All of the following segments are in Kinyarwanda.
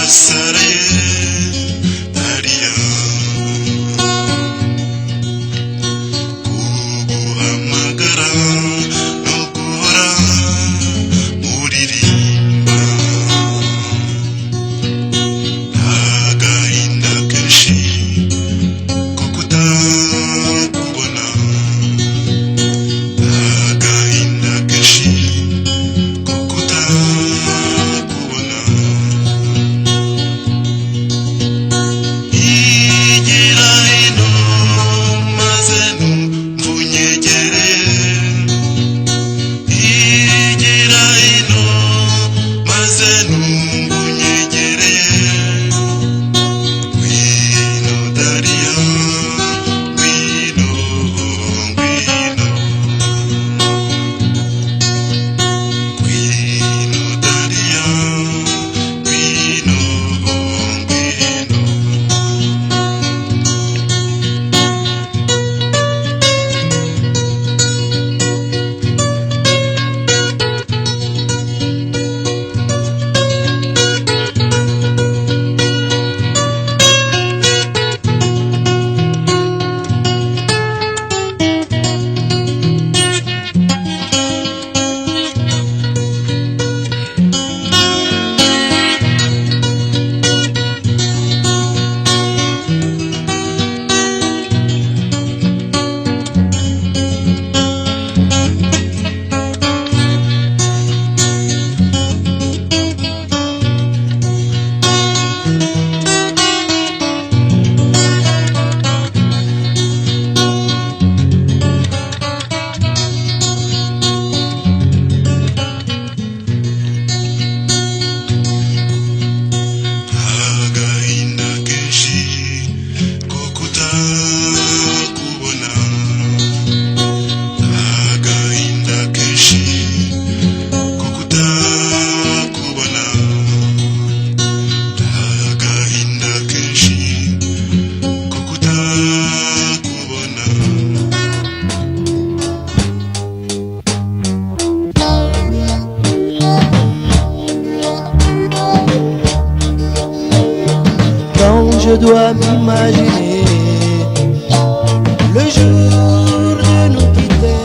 Narasaraye Dariya, kuguhamagara no guhora muririmba, agahinda kenshi ko kutakubona, agahinda kenshi ko kutakubona. Igira hino maze numva unyegereye, igira hino maze numva unyegereye. Ngwino Dariya, ngwino, ngwino, ngwino Dariya, ngwino, ngwino. Agahinda kenshi ko kutakubona, agahinda kenshi ko kutakubona, agahinda kenshi ko kutakubona. Quand je dois m'imaginer le jour de nous quitter,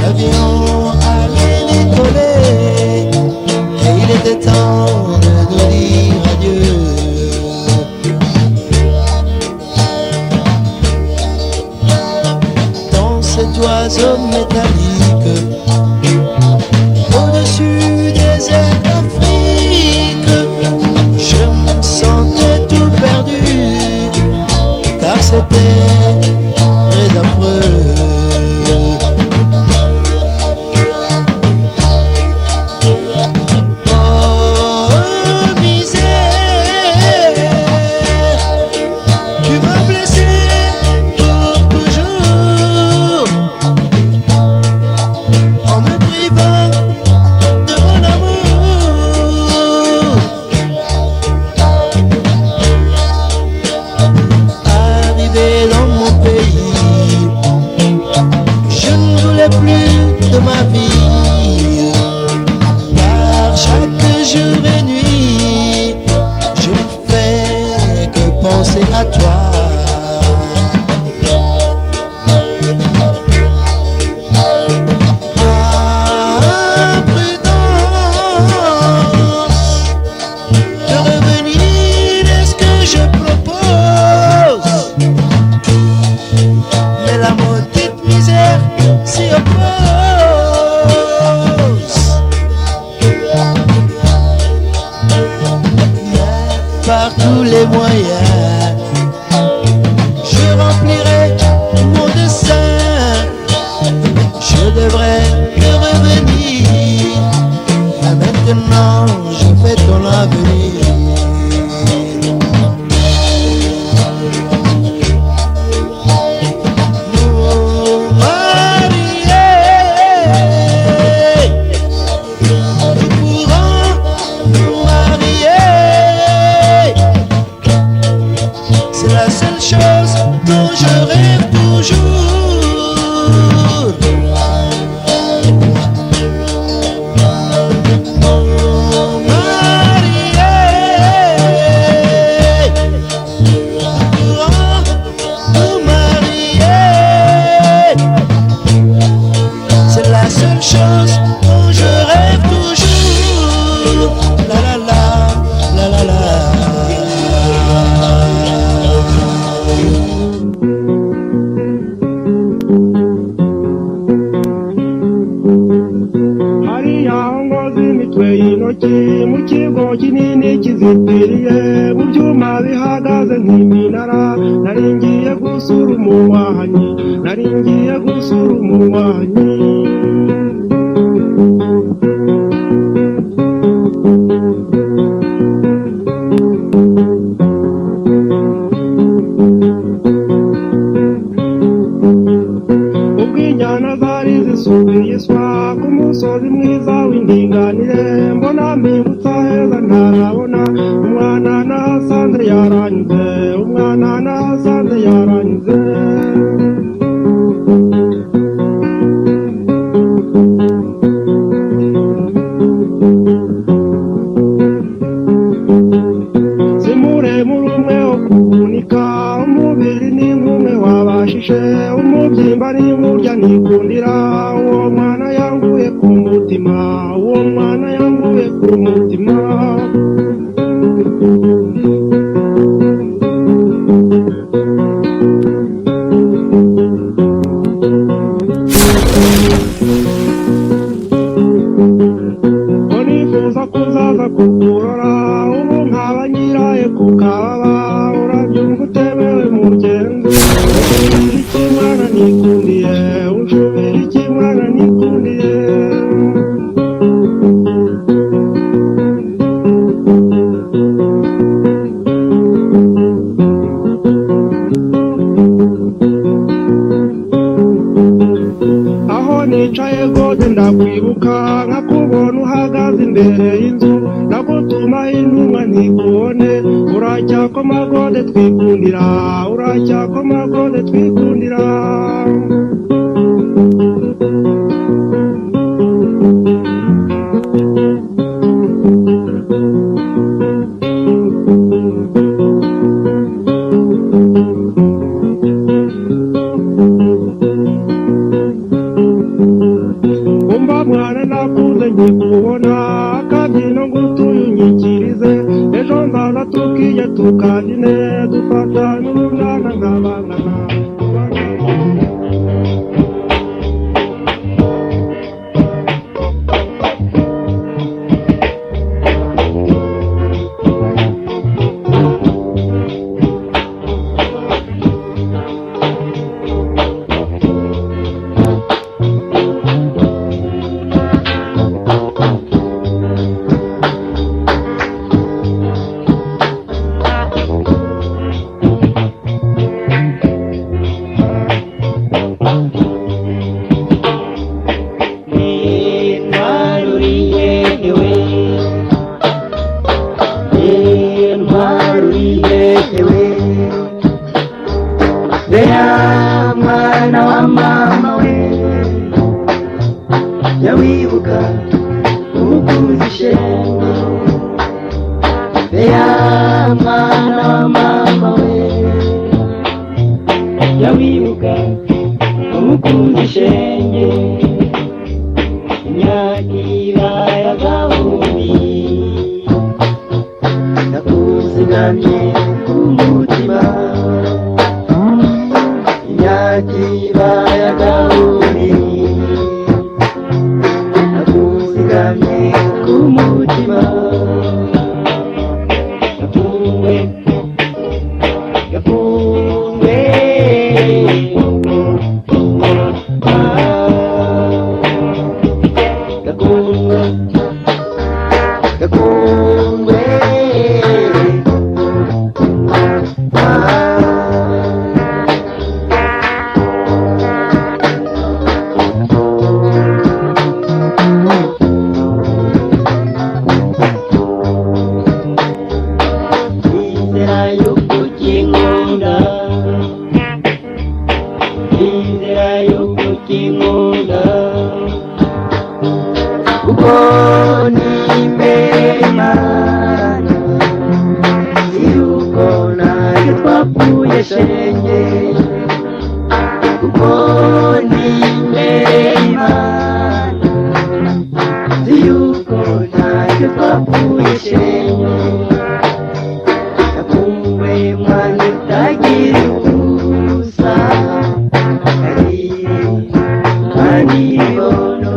l'avion allait décoller et il était temps de nous dire adieu. Dans cet oiseau métallique, au-dessus des airs d'Afrique, je me sentais tout perdu, car c'était très affreux. Oh misère, tu m'as blessé pour toujours, en me privant de mon amour. Arrivé dans mon pays, je ne voulais plus de ma vie, car chaque jour et nuit, je ne fais que penser à toi. Imprudence de revenir à ce que je propose, mais la maudite misère s'y oppose. Mais par tous les moyens, je remplirai mon dessein. Je devrais te revenir, mais maintenant je fais ton avenir. Nous marier, nous pourrons nous marier. C'est la seule chose dont je rêve toujours. Nous Ikigo kinini kizitiriye mu byuma bihagaze nk'iminara. Nari ngiye gusura umunywanyi, nari ngiye gusura umunywanyi. Ubwo injyana zari zisubiye iswa ku musozi mwiza w'indinganire, mbona mpingutse aheza ntarabona. Umwana nahasanze yaranyuze, umwana nahasanze yaranyuze. Si muremure umwe wo kuvunika, umubiri ni nk'umwe wabashije, umubyimba ni nkurya nikundira. Uwo mwana yanguye ku mutima, uwo mwana yanguye ku mutima. Ko nifuza kuzaza kukurora, ubu nkaba nyiraye ku kababa. Urabyumva utemewe mugenzi, unshubira iki mwana nikundiye, unshubira iki mwana nikundiye. Aho nicaye gode ndakwibuka, nkakubona uhagaze imbere y'inzu. Ndagutuma intumwa ntikubone, uracyakoma gode twikundira, uracyakoma gode twikundira. Umva mwana nakuze nkikubona, akabyino ngutuye unyikirize. Ejo nzaza tukijya tukabyine, dufatane urunana nk'abangana. Bea mwana wa mama we, yawibuka umukuzi shenge. Bea mwana wa mama we, yawibuka umukuzi shenge. Imyaka ibaye agahumbi, nakuzigamye ku mutima. Imyaka ibaye agahumbi, nakuzigamye ku mutima. Gapungwe, gapungwe, gakungwe, gakungwe. Inzira y'ukukinkunda, inzira y'ukukinkunda, kuko ni imbere y'Imana, yuko nayo twapfuye shenge. Kuko ni imbere y'Imana, yuko ntacyo twapfuye shenge. Nakumwe mwana utagira ubusa, karire mwana ibono.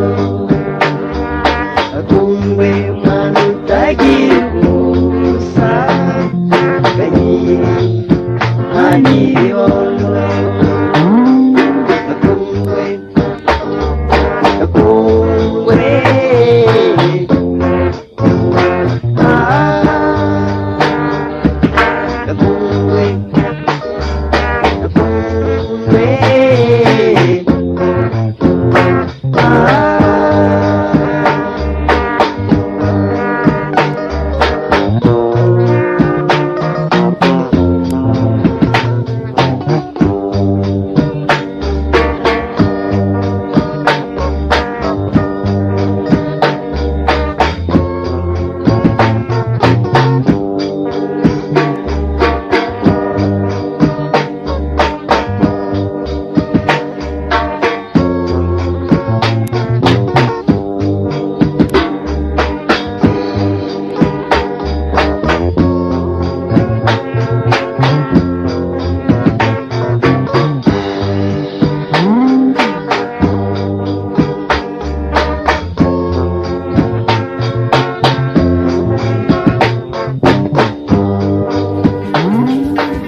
Nakumwe mwana utagira Ibibondo Gakungwe Gakungwe Gakungwe Gakungwe.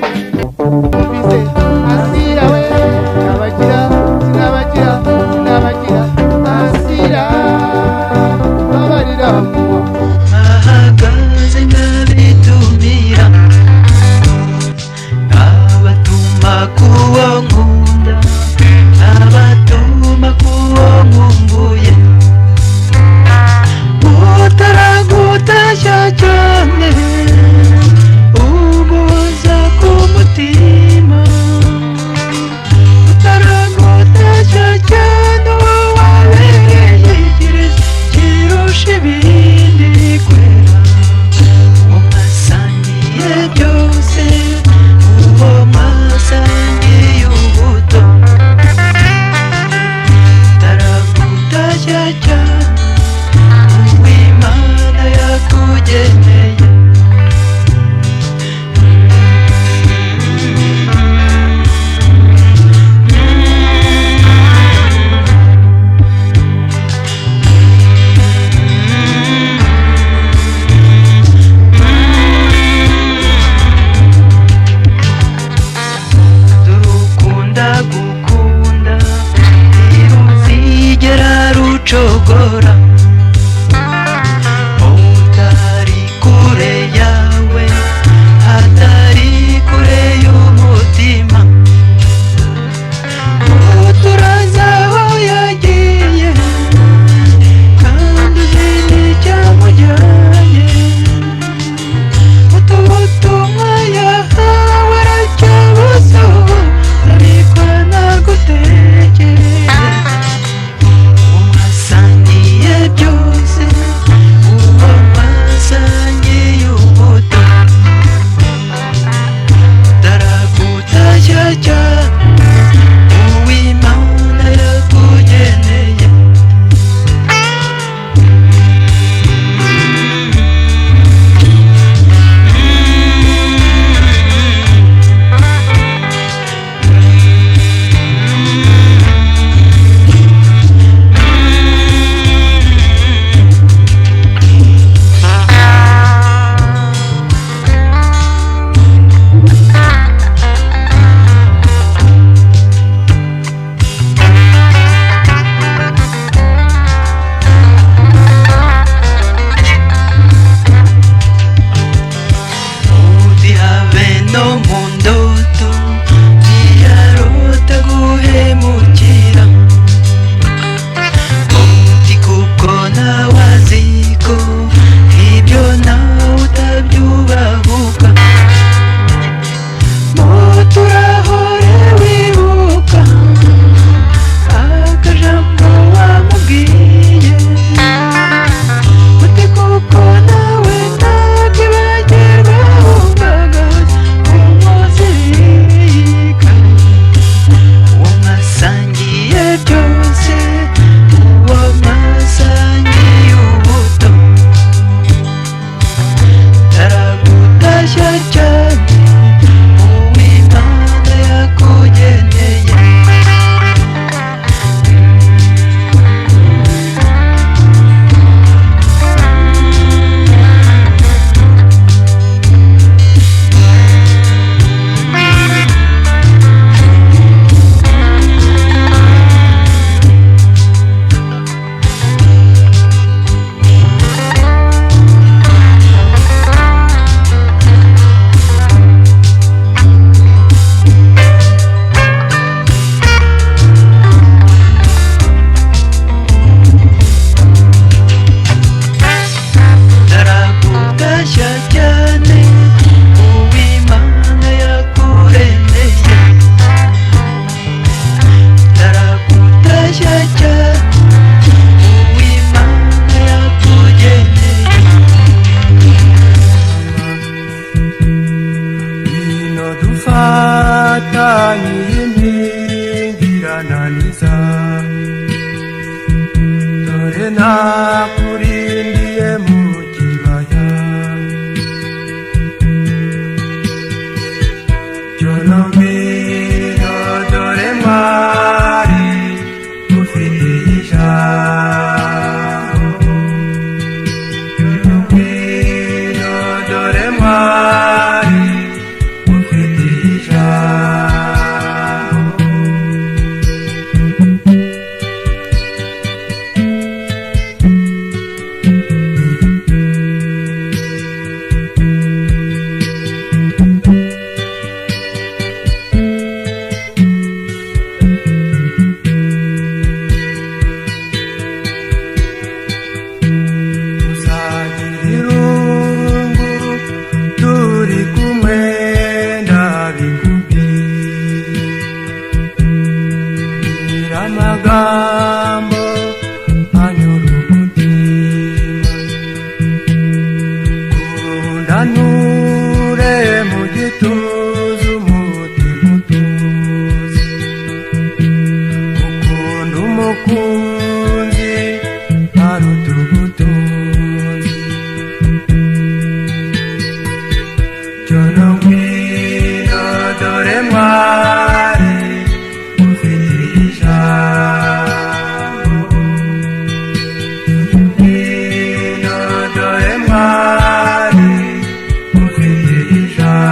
Mfise asira we nabagira sinabagira sinabagira asira babarira. Ahagaze nkabitumira nkabatuma kuwo nkunda nkabatuma kuwo nkumbuye utaragutashya cyane ubuza ku mutima utaragutashya cyane uwo wabereye ikirezi kirusha ibindi kwera uwo mwasangiye byose uwo mwasangiye ubuto utaragutashya cyane uw'Imana yakugeneye. Dore gukunda ntiruzigera rucogora utari kure yawe atari kure y'umutima uturaza aho yagiye kandi uzi n'icyamujyanye ubutumwa yahawe aracyabusoho ariko nagutekereza uwo mwasangiye. Nture mu gituza umutima utuze. Ukunda umukunzi aruta ubutunzi. Cyono ngwino dore mwari ufite ijambo. Ngwino dore mwari ufite ijambo.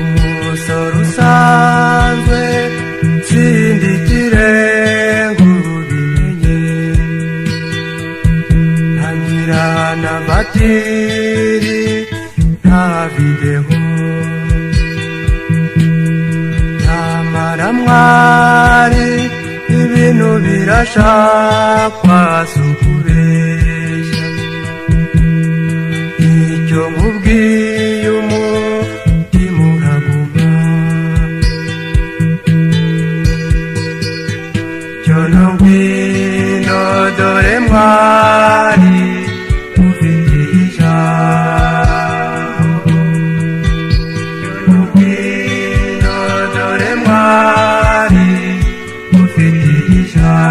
Umusore usanzwe sindi ikirenga ubimenye, ntangira na vatiri nta videwo. Nyamara mwari ibintu birashakwa, si ukubeshya. Icyo nkubwiye umutima uraguma. Cyono ngwino dore mwari ufite ijambo. Cyono ngwino dore mwari ufite ijambo.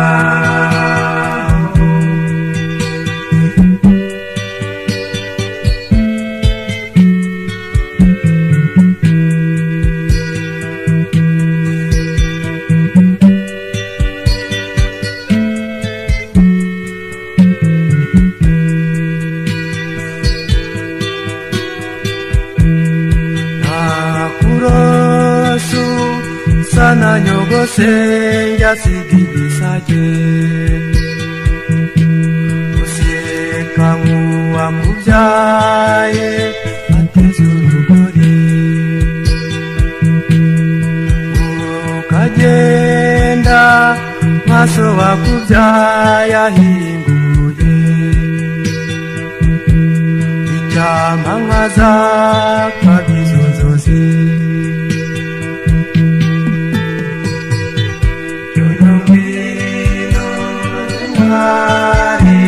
Ntakurosu sana nyogose njasiga ibisage, useka nk'uwakubyaye ateze urugori. Ukagenda maso wakubyaye ahinguye. Icyampa nkaza kabizo nzozi. Cyono ngwino mwari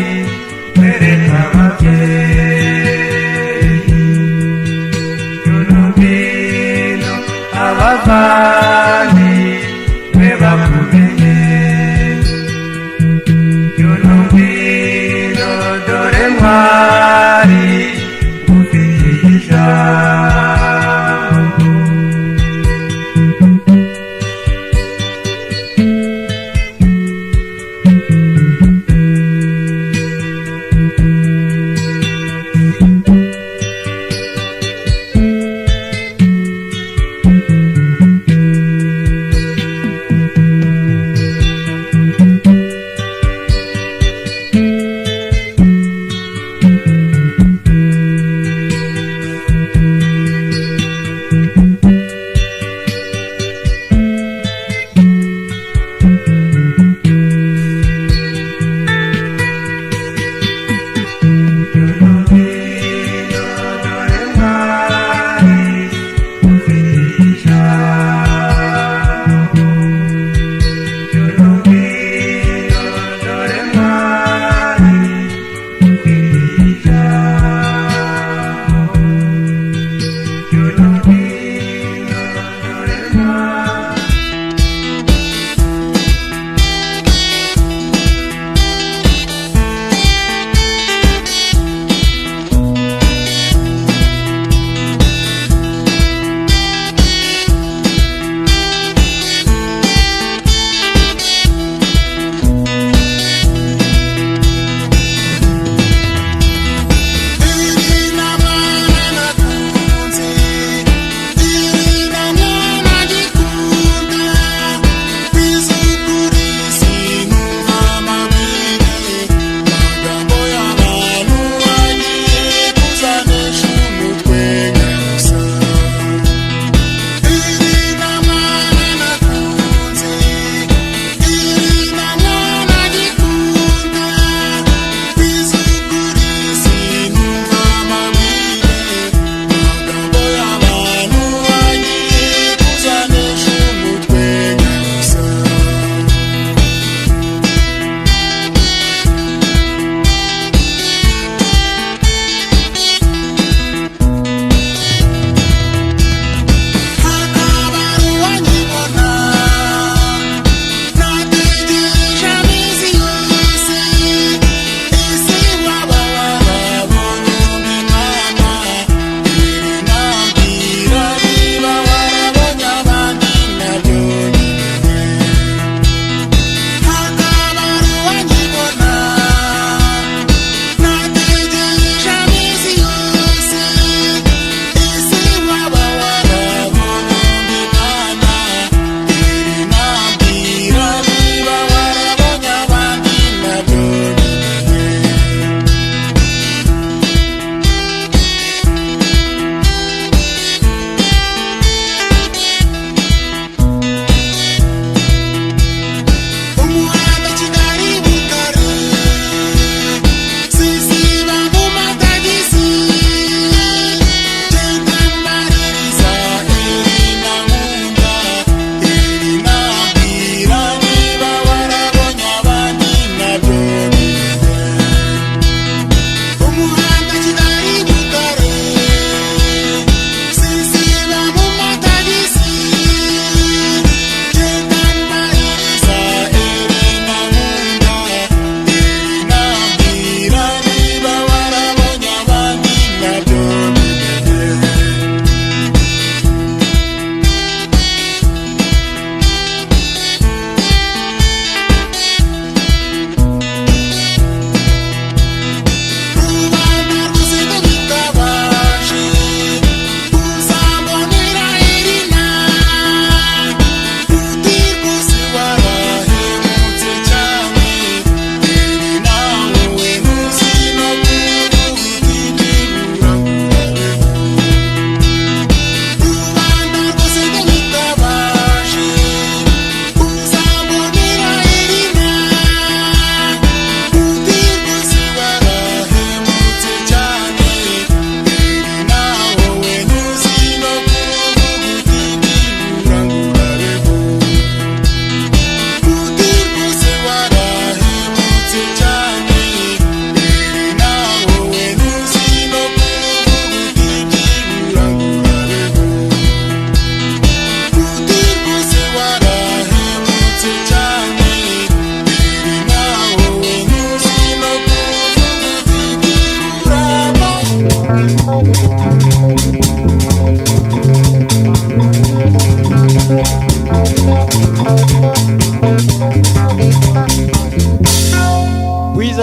wereka ababyeyi. Cyono ngwino abavandi we bakumenye. Cyono ngwino dore mwari ufite ijambo.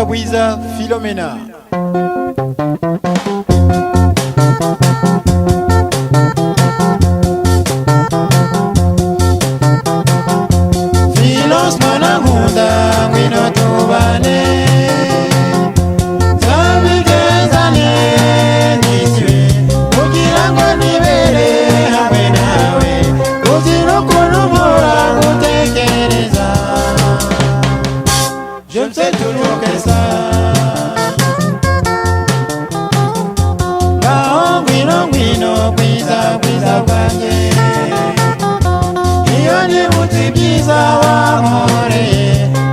Bwiza Bwiza Philomena. Philos mwana nkunda ngwino tubane, nzabigenzane nisibe kugira ngo nibere hamwe nawe, uzira ukuntu mpora ngutekereza. Je ne sais toujours que ça. Ngaho ngwino ngwino bwiza bwiza bwanjye, iyo nibutse ibyiza wankoreye,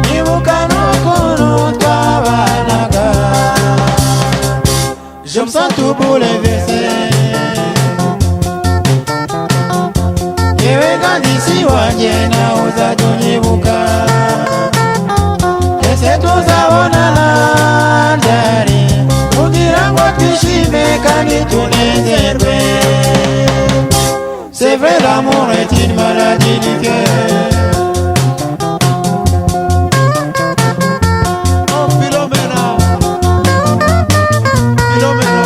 nibuka n'ukuntu twabanaga. Je me sens tout bouleversé. Yewe kandi si wanjye nawe uzajya unyibuka, ese tuzabonana ryari kugira ngo twishime kandi tunezerwe? C'est vrai, l'amour est une maladie du cœur. Oh Philomena, Philomena.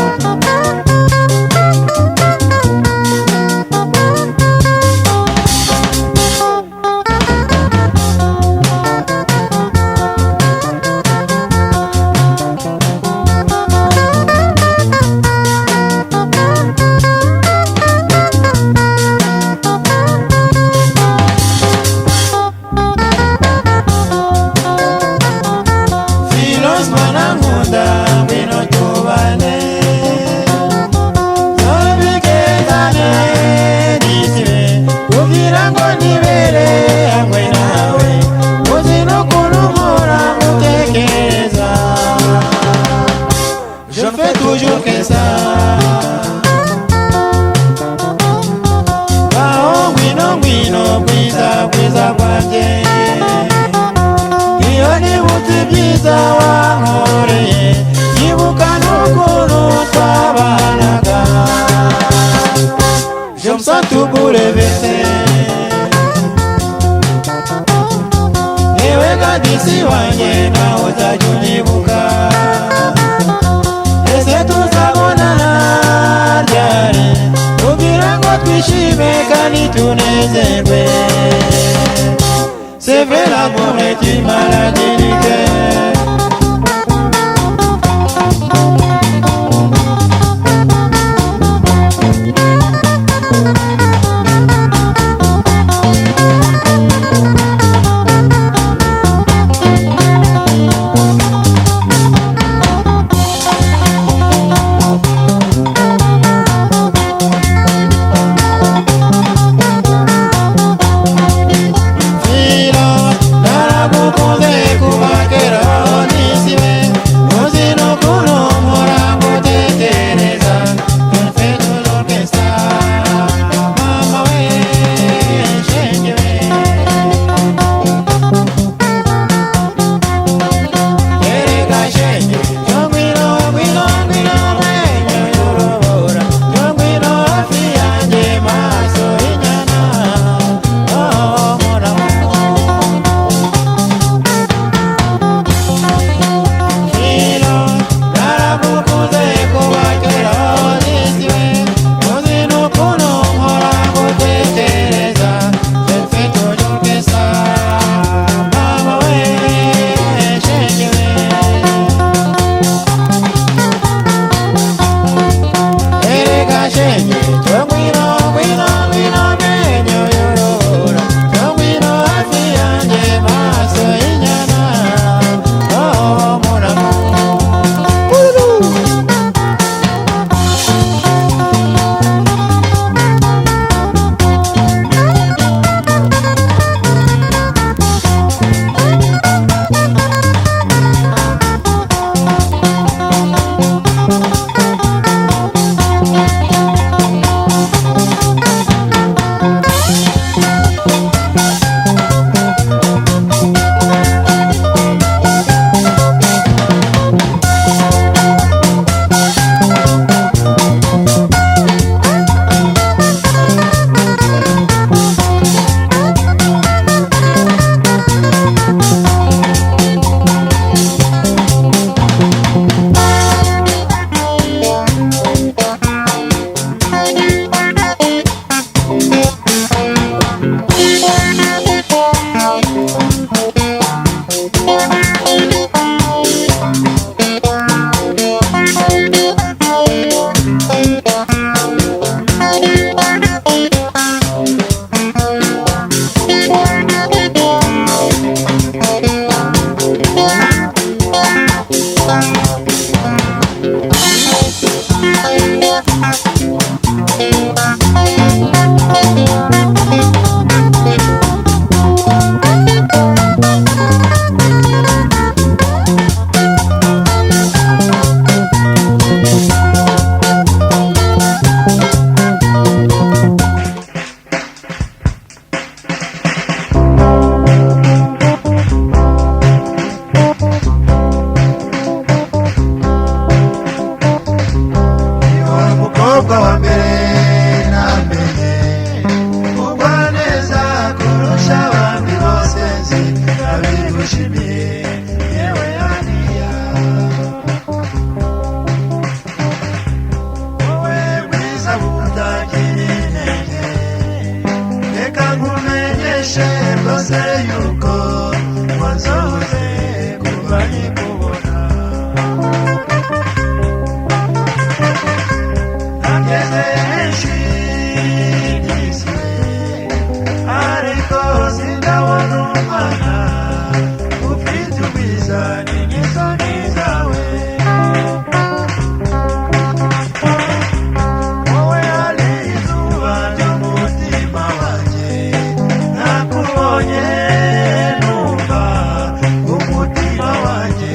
Philos mwana nkunda ngwino tubane, tubigezane nisibe kugira ngo nibere hamwe nawe, uzi n'ukuntu mpora ngutekereza. Je fais toujours que ça. Ngaho ngwino ngwino bwiza bwiza bwanjye, iyo nibutse ibyiza wankoreye, nyibuka n'ukuntu twabanaga. Je me sens tout bouleversé. Yewe kandi si wanjye nawe uzajya unyibuka, ese tuzabonana ryari kugira ngo twishime kandi tunezerwe? C'est vrai, l'amour est une maladie du cœur. Philo, naragukunze. Yewe Aniya, wowe bwiza butagira intege, reka nkumenyeshe rwose yuko wanzoze kuva nkikubona. Nageze henshi ku isi, ariko sindabona umwana ufite ubwiza n'ingeso nk'izawe. Wowe ari izuba ry'umutima wanjye, nakubonye numva umutima wanjye.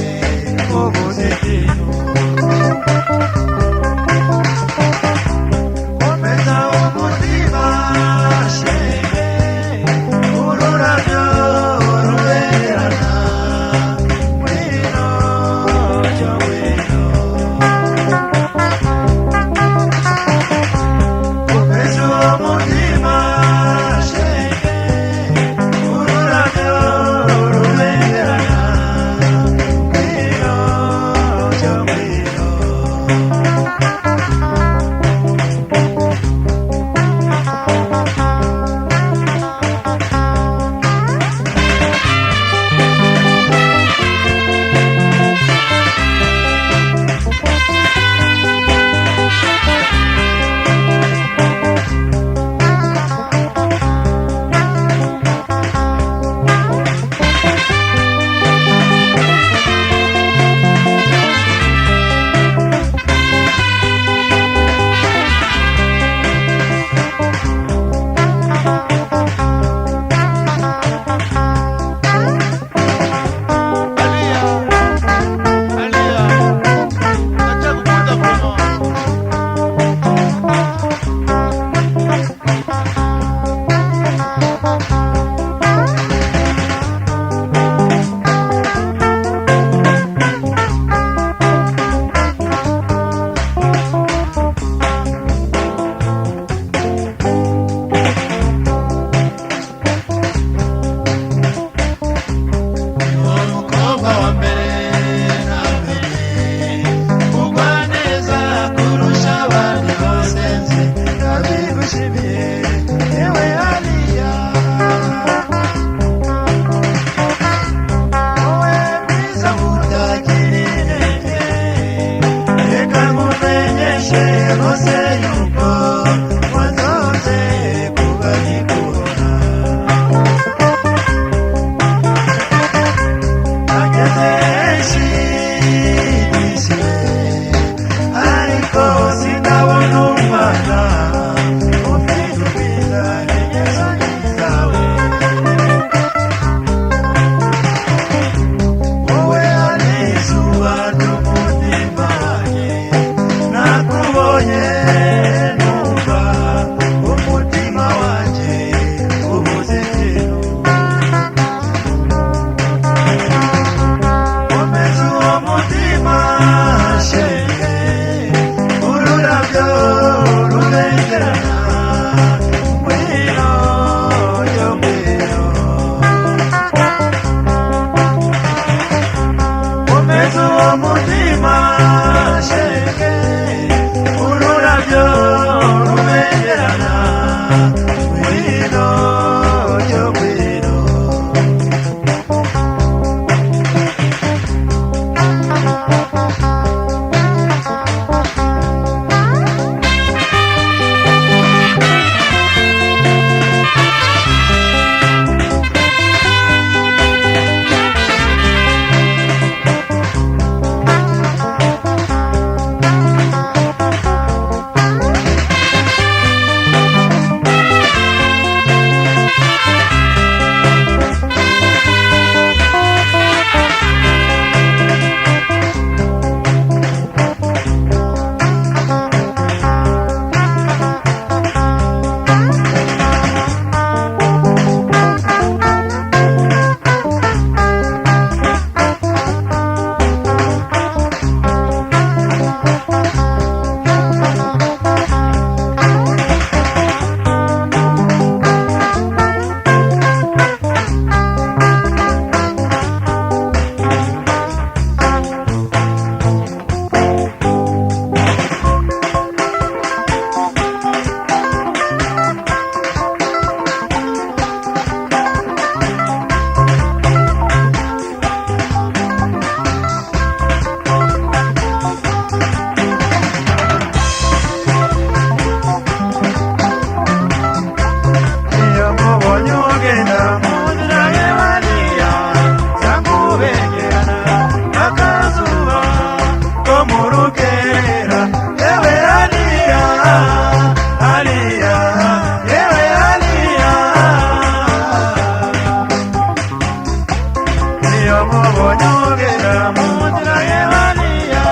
Nakubonye ugenda mu nzira y'Ebaniya,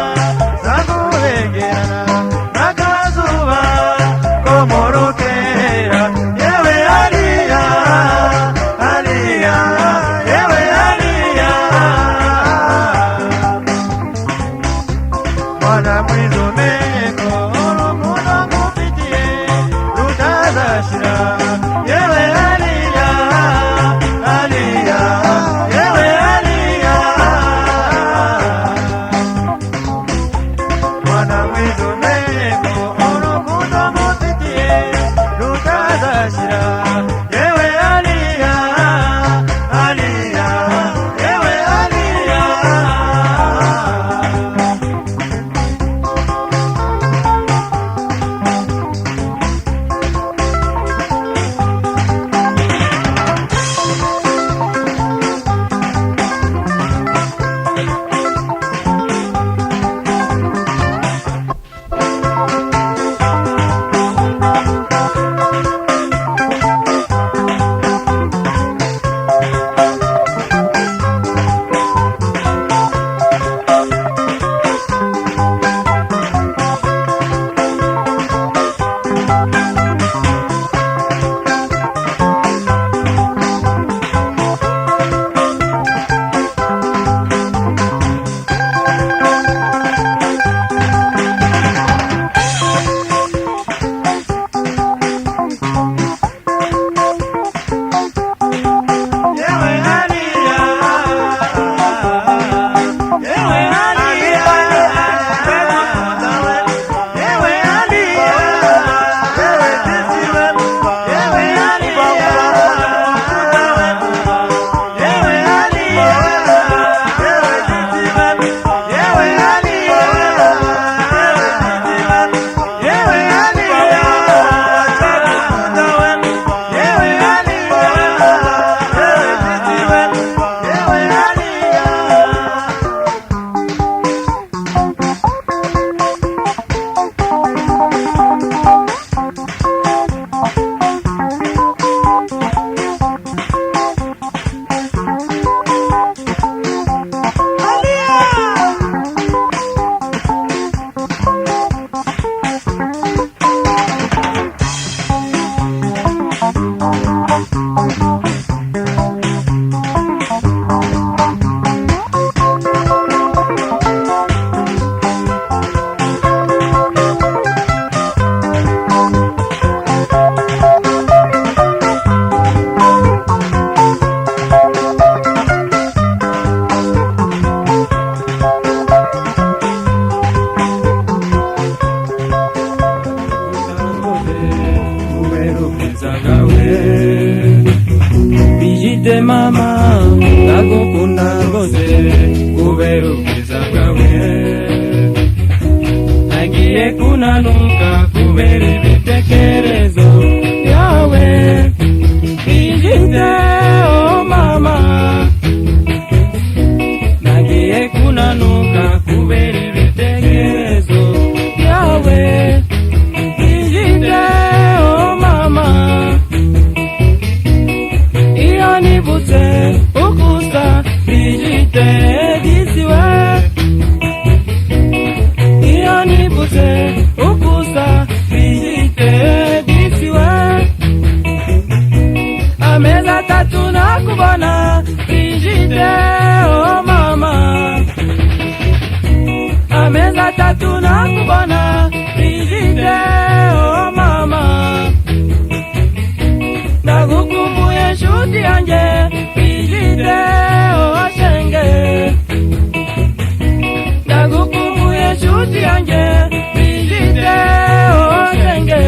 zakubengerana n'akazuba ko mu rukera. Yewe Aliya, Aliya, yewe Aliya. Mwana mwiza umenye ko urukundo ngufitiye rutazashira. Yewe Aliya, Aliya, yewe Aliya. Mwana mwiza umenye ko urukundo ngufitiye rutazashira. Yewe Aliya, Aliya, yewe Aliya. Yewe Aliya, yewe Aliya, yewe Aliya, yewe Aliya, yewe Aliya, yewe Aliya, yewe Aliya, yewe Aliya. Bijite mama, ndagukunda rwose kubera ubwiza bwawe. Nagiye kunanuka kubera ibitekerezo byawe. Bijite, oh mama, nagiye kunanuka kubera ibitekerezo byawe. Bijite, oh mama, iyo nibutse ukusa Brigitte disiwe, iyo nibutse ukusa Brigitte disiwe, amezi atatu nakubona Brigitte, oh mama, amezi atatu nakubona Brigitte, oh mama, ndagukumbuye nshuti yanjye Brigitte, oh shenge, ndagukumbuye nshuti yanjye Brigitte, oh shenge.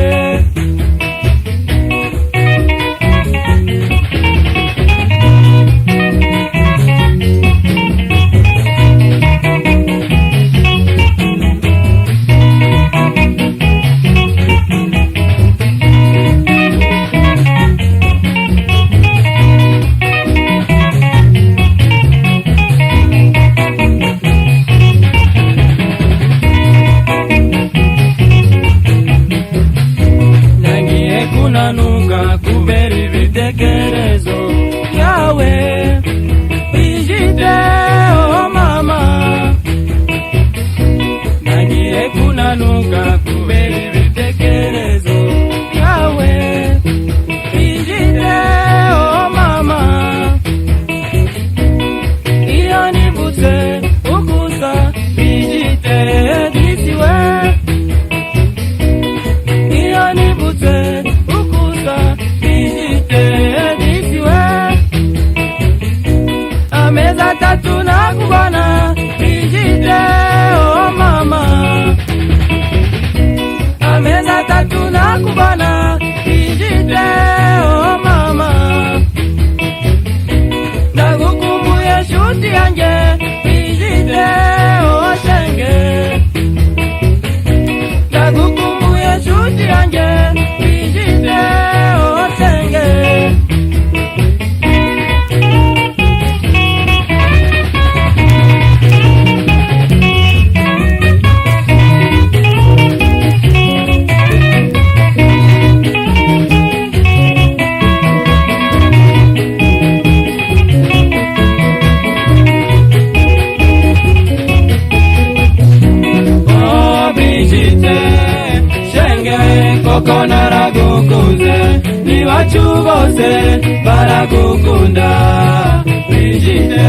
yanjye Brigitte, oh shenge. Ndagukumbuye nshuti yanjye Brigitte, oh shenge. Oh Brigitte, shenge koko naragukunze, n'iwacu bose baragukunda Brigitte.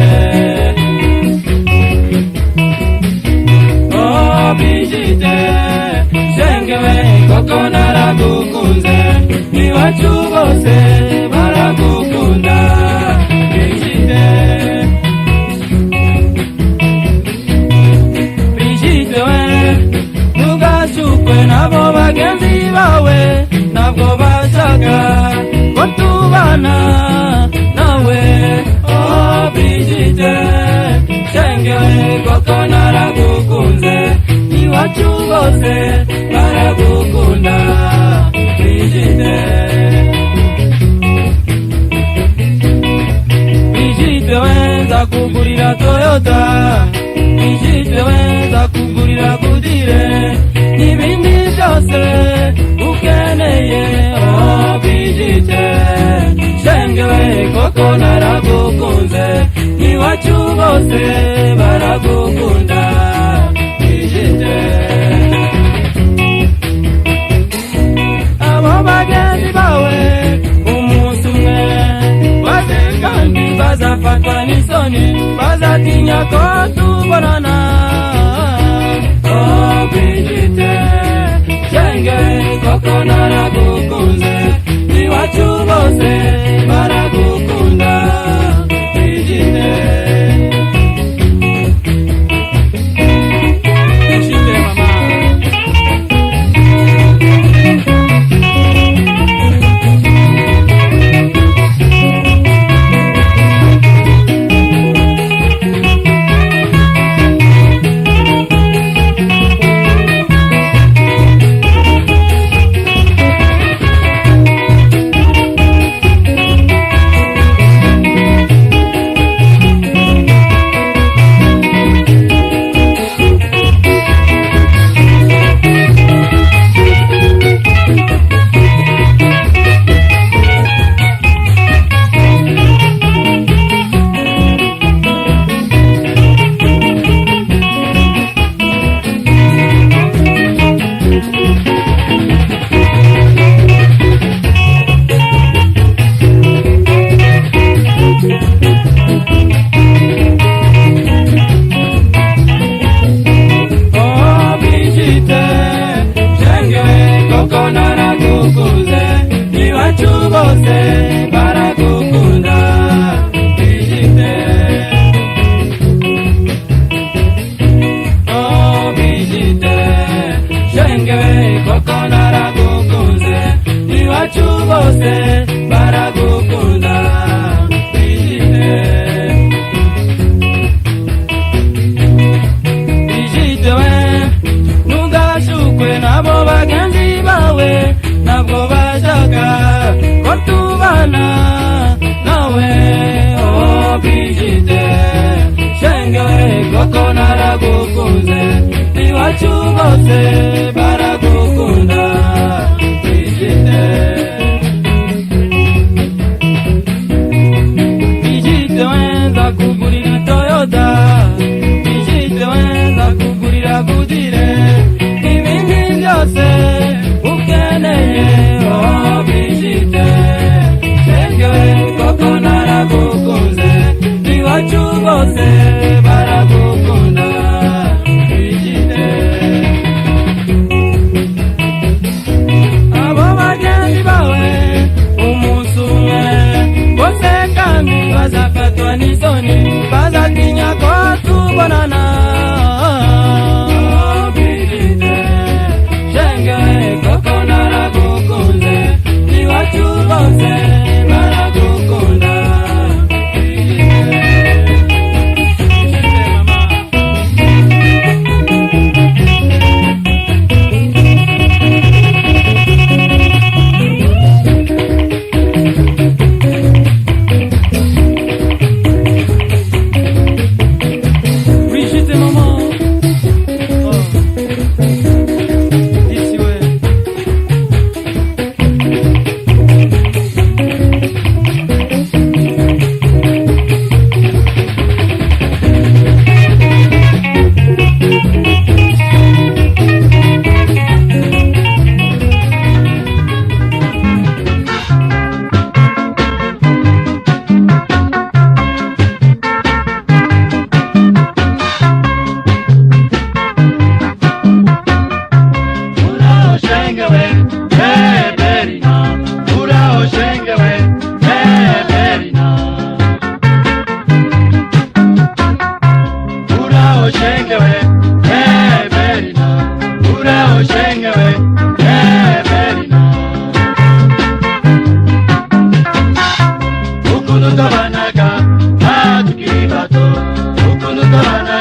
Oh Brigitte, shenge koko naragukunze, n'iwacu bose baragukunda Brigitte. Brigitte we, ntugashukwe n'abo bagenzi bawe, ntabwo bashaka ko tubana nawe. Oh Brigitte, shenge koko naragukunze, iwacu bose baragukunda Brigitte. Brigitte we, nzakugurira Toyota, Brigitte we, nzakugurira Goodyear, n'ibindi byose ukeneye. Oh Brigitte, shenge we koko naragukunze, iwacu bose baragukunda Brigitte. Abo bagenzi bawe umunsi umwe baze kandi bazafatwa n'isoni, bazatinya ko tubonana. Oh Brigitte, shenge koko naragukunze, iwacu bose baragukunda Brigitte. Brigitte mama. Oh Brigitte, shenge koko naragukunze, iwacu bose baragukunda Brigitte. Oh Brigitte, shenge koko naragukunze, iwacu bose baragukunda Brigitte. Brigitte we, ntugashukwe n'abo bagenzi bawe, ntabwo bashaka ko tubana nawe. Oh Brigitte, shenge we koko naragukunze, iwacu bose baragukunda Brigitte. Brigitte we, nzakugurira Toyota, Brigitte we, nzakugurira Goodyear, n'ibindi byose ukeneye. Oh Brigitte, shenge we koko naragukunze, iwacu bose baragukunda Brigitte.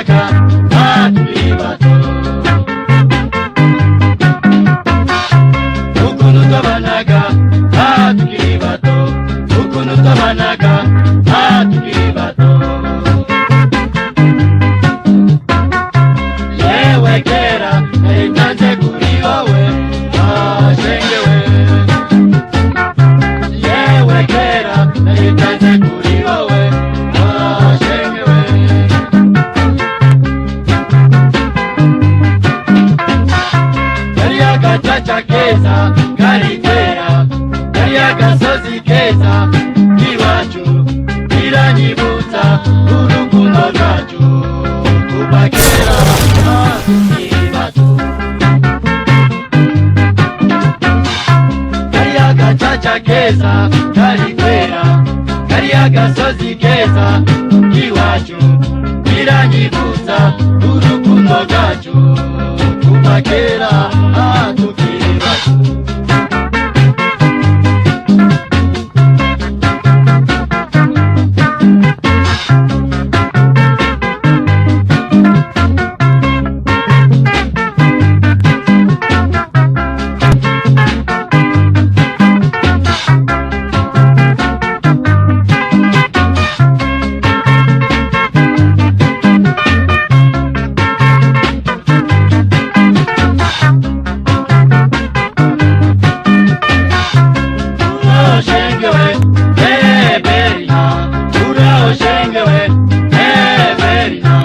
twabanaga tukiri bato, ukuntu twabanaga tukiri bato, ukuntu twabanaga tukiri bato. Yewe kera naritanze kuri wowe ashengewe, yewe kera naritanze kuri wowe ashengewe. Kariya gacaca keza kari kera, kariya gasozi keza k'iwacu, biranyibutsa urukundo rwacu kuva kera tukiri bato. Kariya gacaca keza kari kera, kariya gasozi keza k'iwacu, biranyibutsa urukundo rwacu kuva kera tukiri bato. Urashengewe Eberina, urashengewe Eberina.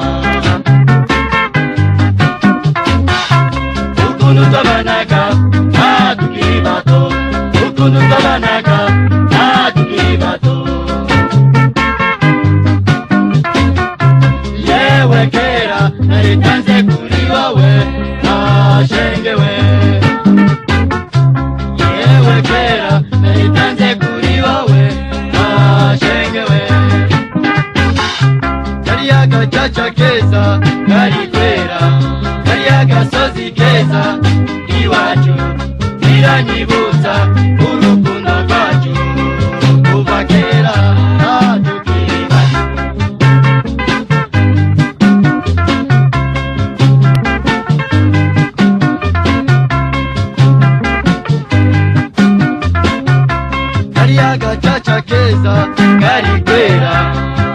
Ukuntu twabanaga tukiri bato, ukuntu twabanaga tukiri bato. Yewe kera naritanze kuri wowe ashengewe, yewe kera naritanze kuri wowe ashengewe. Kariya gacaca keza kari kwera, kariya gasozi keza iwacu, biranyibutsa urukundo rwacu kuva kera tukiri bato. Kariya gacaca keza kari kwera,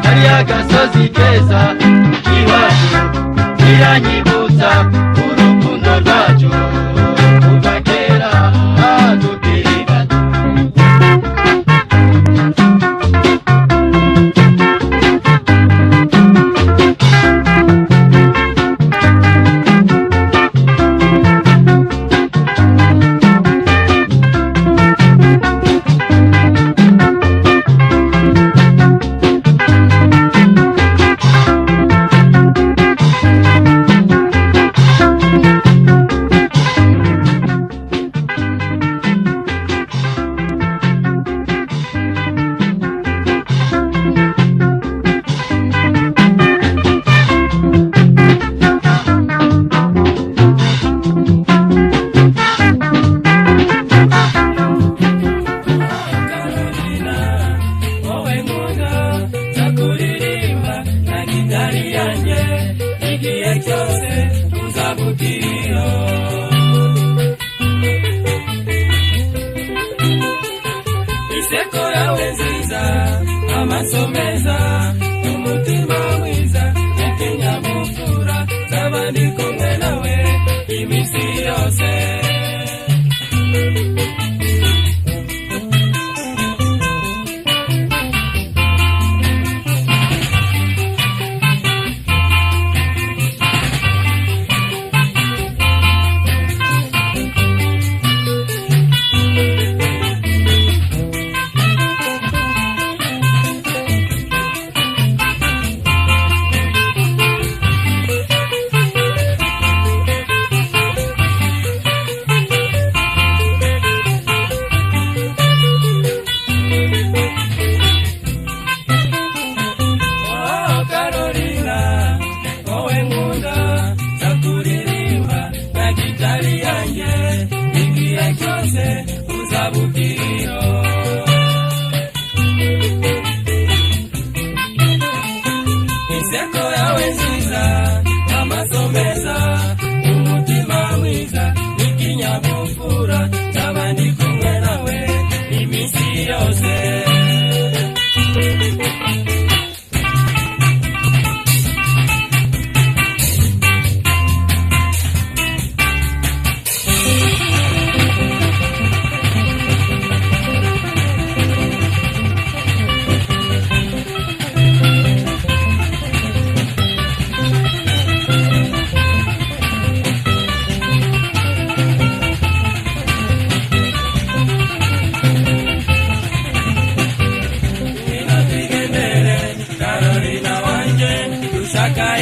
kariya gasozi keza iwacu, biranyibutsa urukundo rwacu kuva kera tukiri bato. Carolina, wowe nkunda nzakuririmba na gitari yanjye igihe cyose uzabukiriho. Inseko yawe nziza, amaso meza, umutima mwiza, n'ikinyabupfura, nzaba ndi kumwe nawe iminsi yose.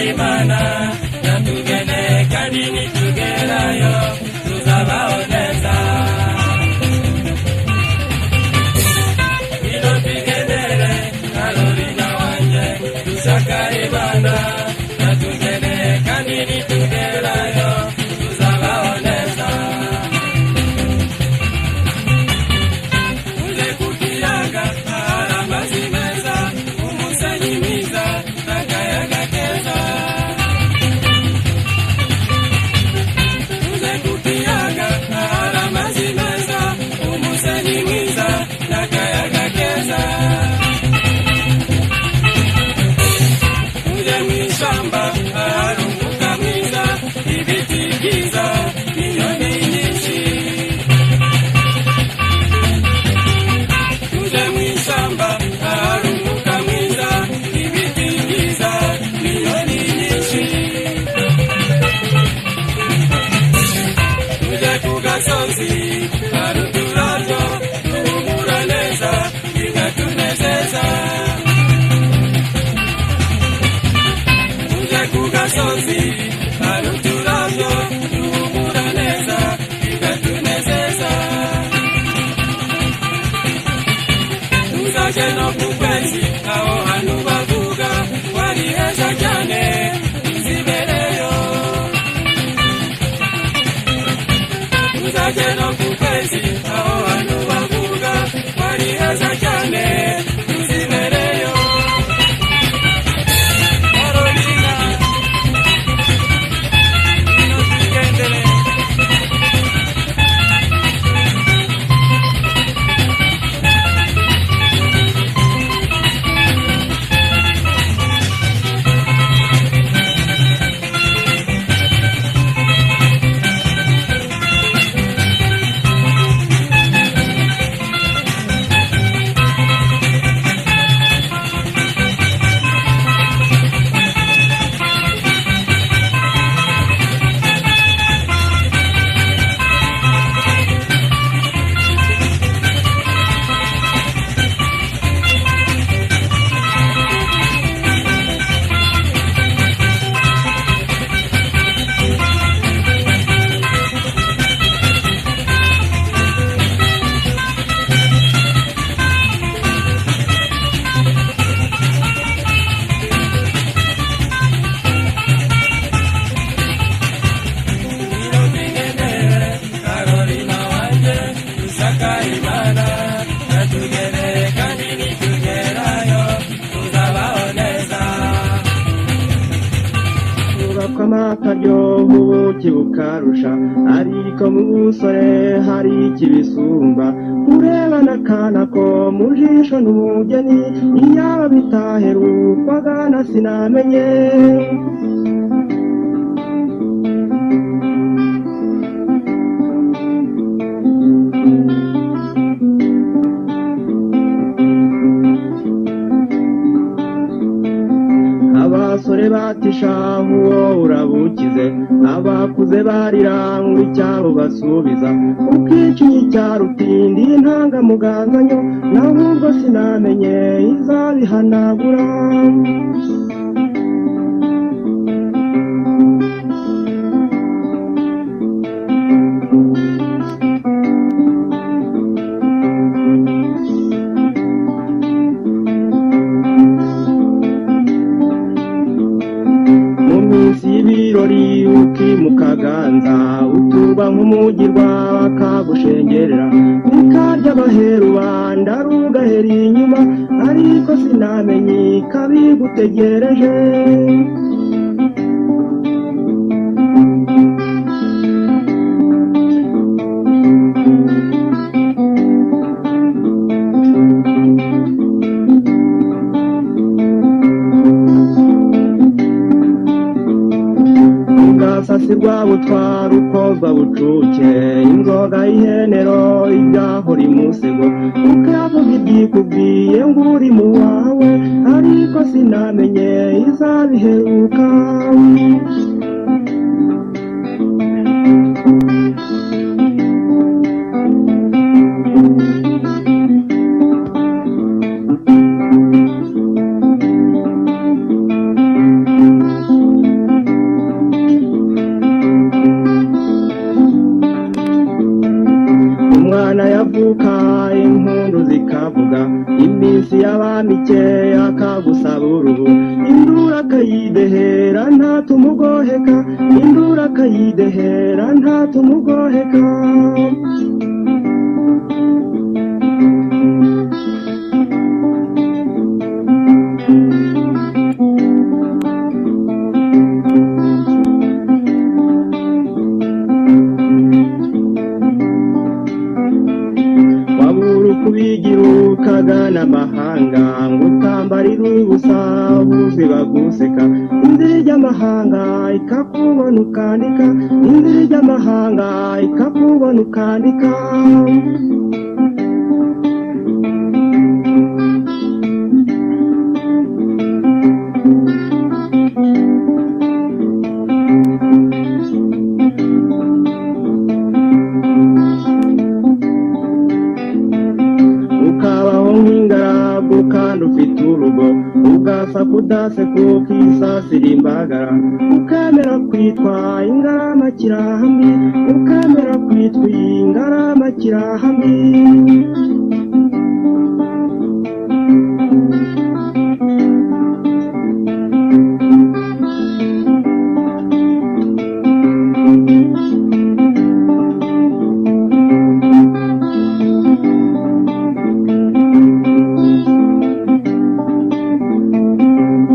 Imana yatugene kandi nitugerayo tuzabaho neza. Ngwino twigendere Carolina wanjye, dushaka Imana yatugene kandi nitugerayo tuzabaho neza. Uje ku kiyaga ahari amazi meza, umusenyi mwiza n'akayaga keza. Uze ku kiyaga ahari amazi meza, umusenyi mwiza n'akayaga keza. Uje mu ishyamba ahari umwuka mwiza, ibiti byiza n'inyoni nyinshi. Tuje mu ishyamba ahari umwuka mwiza, ibiti byiza n'inyoni nyinshi. Tuje ku gasozi hari uturabyo duhumura neza bikatunezeza. Tuje ku gasozi hari uturabyo duhumura neza bikatunezeza. Tuzaje no ku kwezi aho hantu bavuga ko ari heza cyane, tuzibereyo. Tuzaje no ku kwezi aho hantu bavuga ko ari heza cyane, tuzibereyo. Carolina, ngwino twigendere. Ngwino twigendere Carolina wanjye, dushaka Imana yatugene kandi nitugerayo tuzabaho neza. Ubakwa amakaryoha ubuki bukarusha, ariko mu busore hari ikibisumba. Urebana akana ko mu jisho n'umugeni, iyaba bitaherukwaga na sinamenye. Abasore batishahu uwo urabukize, abakuze barirangwa icyabo basubiza. Ukiciye icyarutindi intangamuganganyo, nawe ubwo sinamenye izabihanagura. Mu minsi y'ibirori ukimukaganza, utuba nk'umugirwa bakagushengerera. Bikarya abaherubanda rugahera inyuma, ariko sinamenye ikabigutegereje. Ugasasirwa butwara ukozwa bucuke, inzoga y'ihenero ibyahora imusego. Ukavuga ibyikubwiye ngo uri mu wawe, ariko sinamenye izabiheruka. ikavuka impundu zikavuga iminsi y'abamike akagusaba uruhu induru akayidehera ntatumugoheka induru akayidehera ntatumugoheka. Kubigira n'amahanga ngo utambarira ubusa buzi baguseka inzira y'amahanga ikakubona ukandika inzira y'amahanga ikakubona ukandika. Ukabaho nk'ingaragu kandi ufite urugo ugasa kudaseka ukisasira imbagara ukemera kwitwa ingarama-kirahambi ukemera kwitwa ingarama-kirahambi.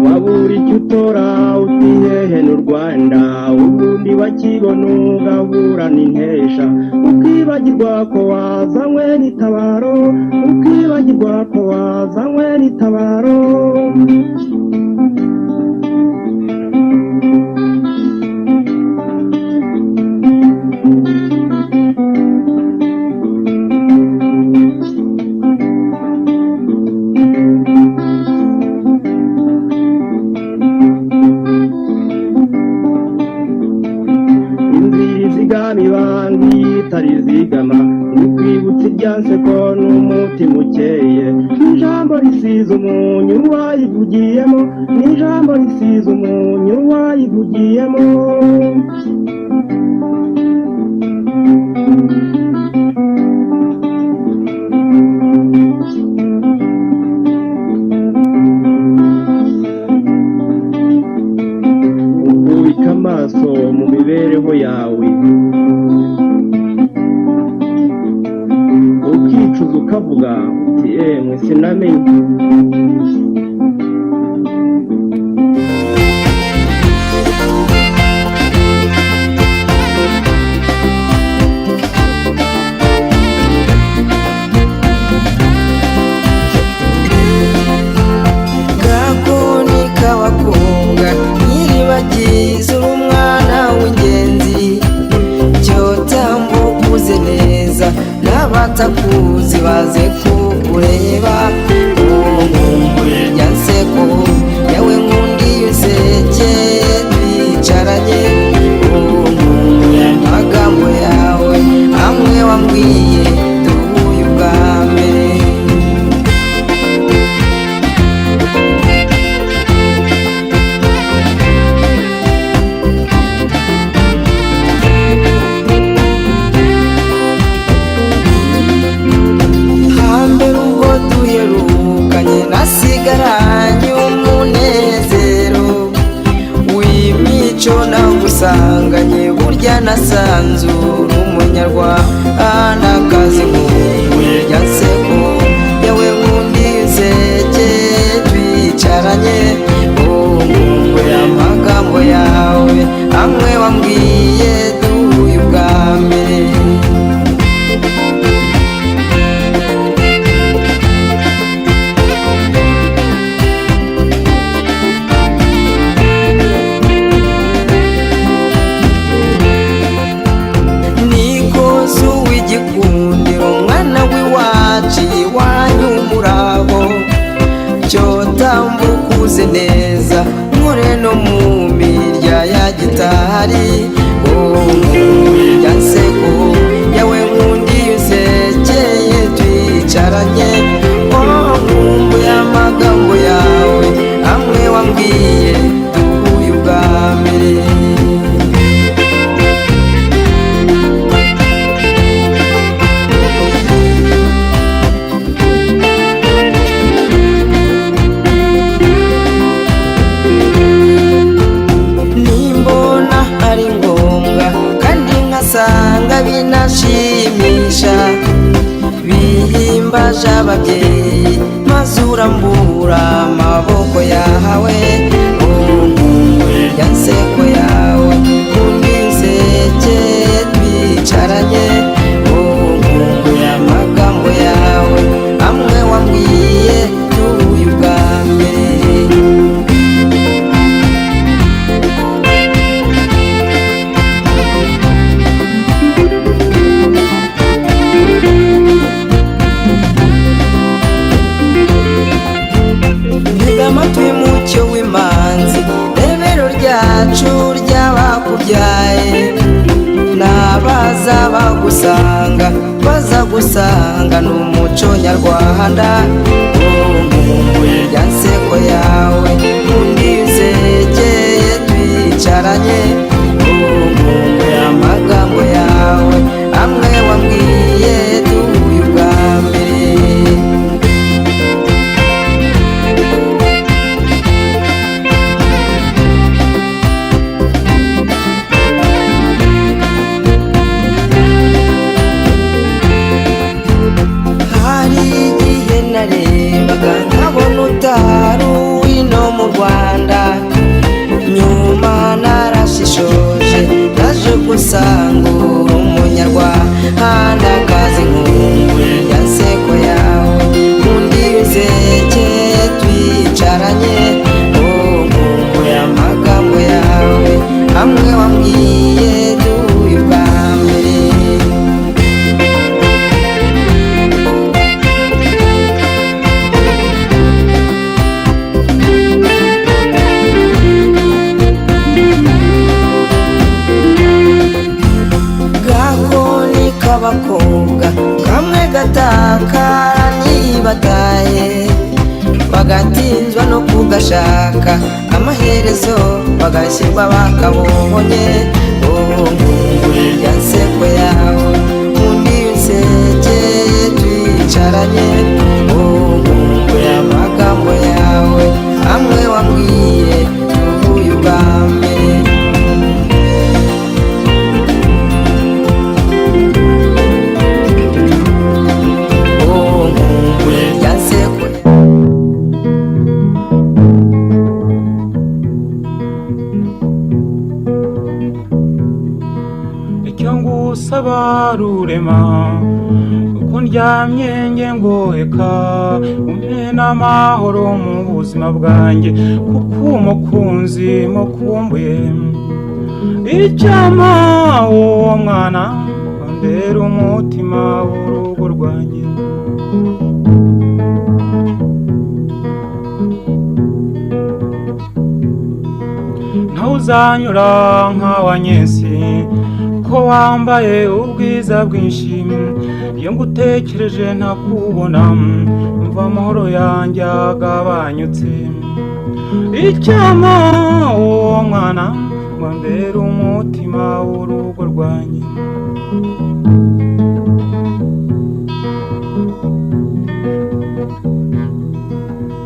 Wabura icyo utora utihehe n'u Rwanda ubundi bakibona ugahura n'intesha ukibagirwa ko wazanywe n'itabaro ukibagirwa ko wazanywe n'itabaro. Ibanga itarizigama nikwibutsa ibyanseko n'umutima ukeye n'ijambo risize umunyu wayivugiyemo n'ijambo risize umunyu wayivugiyemo. Ukubika amaso mu mibereho yawe ukicuza ukavuga uti emwe sinamenye. Gakoni k'abakobwa nyiribagiza uri umwana w'ingenzi cyotambukuze neza n'abatakuzi baze kukureba uwo nseko yawe nkundiye useke twicaranye amagambo yawe amwe wambwiye duhuye ubwa mbere. Hambere ubwo duherukanye nasigaranye umunezero w'imico nagusanganye burya nasanzura umunyarwandakazi nkumbuye nseko yawe nkundi nseke twicaranye nkumbuye amagambo yawe amwe wambwiye duhuye ubwa mbere. Igikundiro mwana w'iwacu iwanyu murabo cyotambukuze neza nkore no mu mirya ya gitari ya nseko yawe nkundi usekeye twicaranye nkumbuye amagambo yawe amwe wambwiye duhuye ubwa mbere. usanga binashimisha, bihimbaje ababyeyi maze urambura amaboko yawe. Ya nseko yawe undi nseke twicaranye, nkumbuye amagambo yawe amwe wambwiye tuyu bwa mbere. Ntega amatwi mucyo w'imanzi, rebero ryacu ry'abakubyaye, n'abaza bagusanga baza gusanga n'umuco nyarwanda. Nkumbuye ya nseko yawe undi nseke twicaranye, nkumbuye amagambo yawe amwe wambwiye duhuye ubwa mbere. Hari igihe narebaga nkabona utari uw'ino mu Rwanda, nyuma narashishoje naje gusanga uri umunyarwanda kazi. Nkumbuye ya nseko yawe undi nseke twicaranye, nkumbuye amagambo yawe amwe wambwiye duhuye ubwa mbere. Gakoni k'abakobwa kamwe gatakara nibataye, bagatinzwa no kugashaka, amaherezo bagashyirwa bakabonye. Nkumbuye ya nseko yawe undi nseke twicaranye, nkumbuye amagambo yawe amwe wambwiye duhuye ubwa mbere. Nkumbuye ya nseko. Icyo ngusaba rurema, uko ndyamye nge ngoheka, umpe n'amahoro mu buzima bwanjye, kuko umukunzi mukumbuye. Icyampa uwo mwana ambera umutima w'urugo rwanjye. Ntawuzanyura nka nyesi ko wambaye ubwiza bwinshi, iyo ngutekereje ntakubona mva amahoro yanjye agabanyutse. Icyampa uwo mwana ngo ambere umutima w'urugo rwanjye.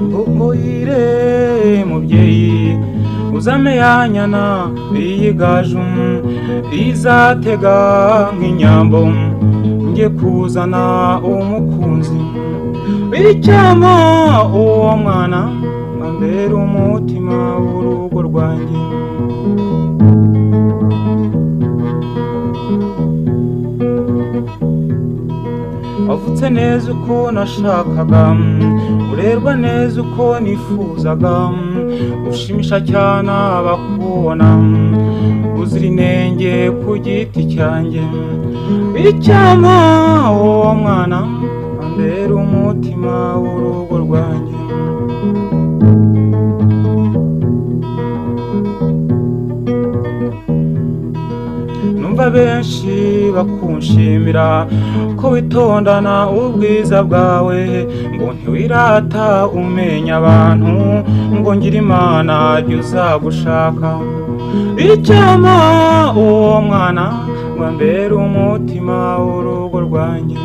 Mboyire mubyeyi uzame ya nyana iyigaju izatega nk'inyambo, njye kuzana umukunzi. Icyampa uwo mwana ambera umutima w'urugo rwanjye. Wavutse neza uko nashakaga, urerwa neza uko nifuzaga, ushimisha cyane abakubona, uzira inenge ku giti cyanjye. Icyampa uwo mwana ambera umutima w'urugo rwanjye. Numva benshi bakunshimira ko witondana ubwiza bwawe, ngo ntiwirata umenya abantu, ngo ngira Imana jya uzagushaka. Icyampa uwo mwana ngo ambere umutima w'urugo rwanjye.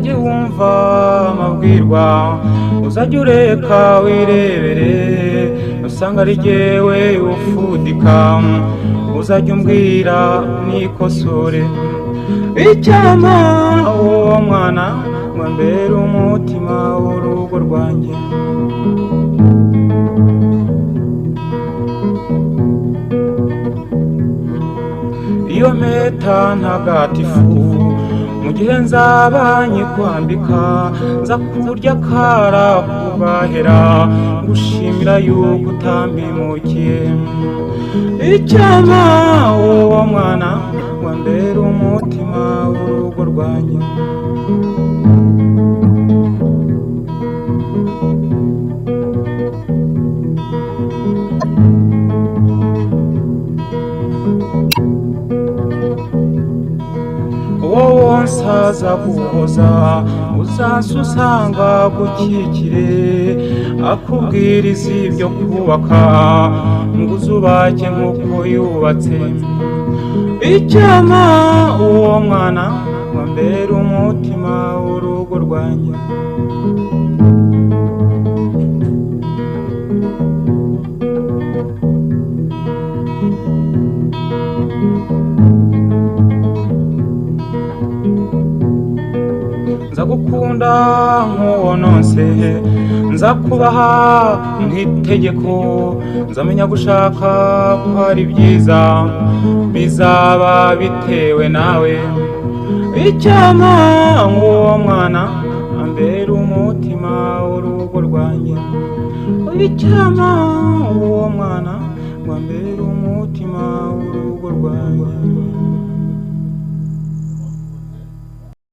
Uzajye wumva amabwirwa, uzajye ureka wirebere, usanga ari jyewe ufudika, uzajya umbwira nikosore. Icyampa uwo mwana ngo ambere umutima w'urugo rwanjye. Iyo mpeta ntagatifu mu gihe nzaba nyikwambika, nza kurya akara kugahera, ngushimira yuko utampimukiye. Icyampa uwo mwana ngo ambere umutima w'urugo rwanjye. Wowe nsaza guhoza, uzaza usanga gukikire, akubwiriza ibyo kubaka, ngo uzubake nk'uko yubatse. Icyampa uwo mwana ngo ambere umutima w'urugo rwanjye. Nzagukunda nk'uwo nonse, nzakubaha nk'itegeko, nzamenya gushaka ko ari byiza, bizaba bitewe nawe. Icyampa nk'uwo mwana ambere umutima w'urugo rwanjye. Icyampa uwo mwana ngo ambere umutima w'urugo rwanjye.